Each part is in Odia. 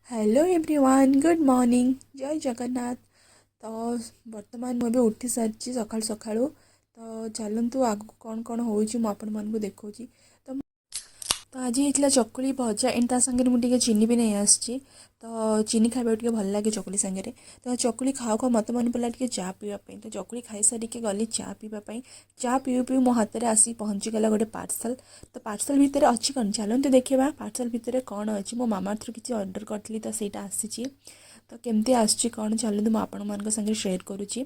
ହ୍ୟାଲୋ ଏଭ୍ରିୱାନ୍, ଗୁଡ଼୍ ମର୍ଣ୍ଣିଂ, ଜୟ ଜଗନ୍ନାଥ। ତ ବର୍ତ୍ତମାନ ମୁଁ ଏବେ ଉଠି ସାରିଛି ସକାଳୁ ସକାଳୁ। ତ ଚାଲନ୍ତୁ, ଆଗକୁ କ'ଣ କ'ଣ ହେଉଛି ମୁଁ ଆପଣମାନଙ୍କୁ ଦେଖାଉଛି। ତ ଆଜି ହେଇଥିଲା ଚକୁଳି ଭଜା ଏଣ୍ଡ ତା ସାଙ୍ଗରେ ମୁଁ ଟିକେ ଚିନି ବି ନେଇ ଆସିଛି। ତ ଚିନି ଖାଇବାକୁ ଟିକେ ଭଲ ଲାଗେ ଚକୁଳି ସାଙ୍ଗରେ। ତ ଚକୁଳି ଖାଉ ଖାଉ ମୋତେ ମନେ ପଡ଼ିଲା ଟିକେ ଚା ପିଇବା ପାଇଁ। ତ ଚକୁଳି ଖାଇସାରିକି ଗଲି ଚା ପିଇବା ପାଇଁ। ଚା ପିଉ ପିଉ ମୋ ହାତରେ ଆସି ପହଞ୍ଚିଗଲା ଗୋଟେ ପାର୍ସଲ୍। ତ ପାର୍ସଲ୍ ଭିତରେ ଅଛି କ'ଣ, ଚାଲନ୍ତୁ ଦେଖିବା ପାର୍ସଲ୍ ଭିତରେ କ'ଣ ଅଛି। ମୋ ମାମାଅର୍ଥରୁ କିଛି ଅର୍ଡ଼ର କରିଥିଲି, ତ ସେଇଟା ଆସିଛି। ତ କେମିତି ଆସୁଛି କ'ଣ, ଚାଲନ୍ତୁ ମୁଁ ଆପଣମାନଙ୍କ ସାଙ୍ଗରେ ସେୟାର କରୁଛି।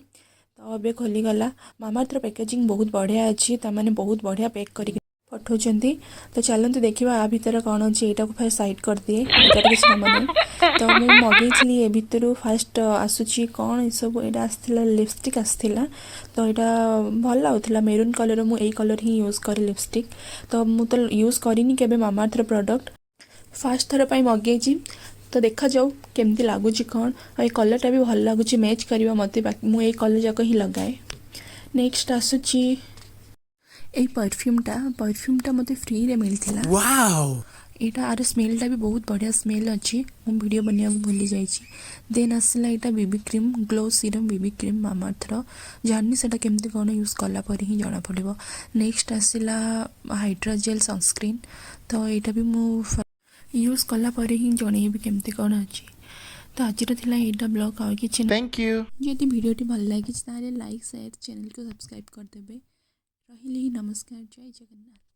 ତ ଏବେ ଖୋଲିଗଲା। ମାମାଅର୍ଥର ପ୍ୟାକେଜିଂ ବହୁତ ବଢ଼ିଆ ଅଛି, ତାମାନେ ବହୁତ ବଢ଼ିଆ ପ୍ୟାକ୍ କରିକି ପଠାଉଛନ୍ତି। ତ ଚାଲନ୍ତୁ ଦେଖିବା ଆ ଭିତରେ କ'ଣ ଅଛି। ଏଇଟାକୁ ଫାଷ୍ଟ ସାଇଡ଼୍ କରିଦିଏ, ଏଇଟାର କିଛି କାମ ନାହିଁ। ତ ମୁଁ ମଗେଇଥିଲି, ଏ ଭିତରୁ ଫାଷ୍ଟ ଆସୁଛି କ'ଣ ଏସବୁ। ଏଇଟା ଆସିଥିଲା, ଲିପଷ୍ଟିକ୍ ଆସିଥିଲା। ତ ଏଇଟା ଭଲ ଲାଗୁଥିଲା, ମେରୁନ୍ କଲର୍। ମୁଁ ଏଇ କଲର୍ ହିଁ ୟୁଜ୍ କରେ ଲିପଷ୍ଟିକ୍। ତ ମୁଁ ତ ୟୁଜ୍ କରିନି କେବେ ମାମାଅର୍ଥର ପ୍ରଡ଼କ୍ଟ, ଫାଷ୍ଟ ଥର ପାଇଁ ମଗେଇଛି। ତ ଦେଖାଯାଉ କେମିତି ଲାଗୁଛି କ'ଣ। ଆଉ ଏ କଲର୍ଟା ବି ଭଲ ଲାଗୁଛି, ମ୍ୟାଚ୍ କରିବ ମୋତେ। ବାକି ମୁଁ ଏଇ କଲର୍ ଯାକ ହିଁ ଲଗାଏ। ନେକ୍ସଟ ଆସୁଛି ଏଇ ପରଫ୍ୟୁମ୍ଟା। ପରଫ୍ୟୁମ୍ଟା ମୋତେ ଫ୍ରିରେ ମିଳିଥିଲା। Wow! ଏଇଟା ଆର ସ୍ମେଲ୍ଟା ବି ବହୁତ ବଢ଼ିଆ ସ୍ମେଲ୍ ଅଛି। ମୁଁ ଭିଡ଼ିଓ ବନେଇବାକୁ ଭୁଲି ଯାଇଛି। ଦେନ୍ ଆସିଲା ଏଇଟା BB cream, glow serum BB cream ମାମାଅର୍ଥର। ଜାଣିନି ସେଇଟା କେମିତି କ'ଣ, ୟୁଜ୍ କଲା ପରେ ହିଁ ଜଣାପଡ଼ିବ। ନେକ୍ସଟ ଆସିଲା ହାଇଡ୍ରା ଜେଲ୍ ସନସ୍କ୍ରିନ୍। ତ ଏଇଟା ବି ମୁଁ ୟୁଜ୍ କଲା ପରେ ହିଁ ଜଣେଇବି କେମିତି କ'ଣ ଅଛି। ତ ଆଜିର ଥିଲା ଏଇଟା ବ୍ଲଗ୍, ଆଉ କିଛି ନାହିଁ। Thank you. ଯଦି ଭିଡ଼ିଓଟି ଭଲ ଲାଗିଛି, ତାହେଲେ ଲାଇକ୍, ସେୟାର, ଚ୍ୟାନେଲକୁ ସବସ୍କ୍ରାଇବ୍ କରିଦେବେ। ରହିଲି, ନମସ୍କାର, ଜୟ ଜଗନ୍ନାଥ।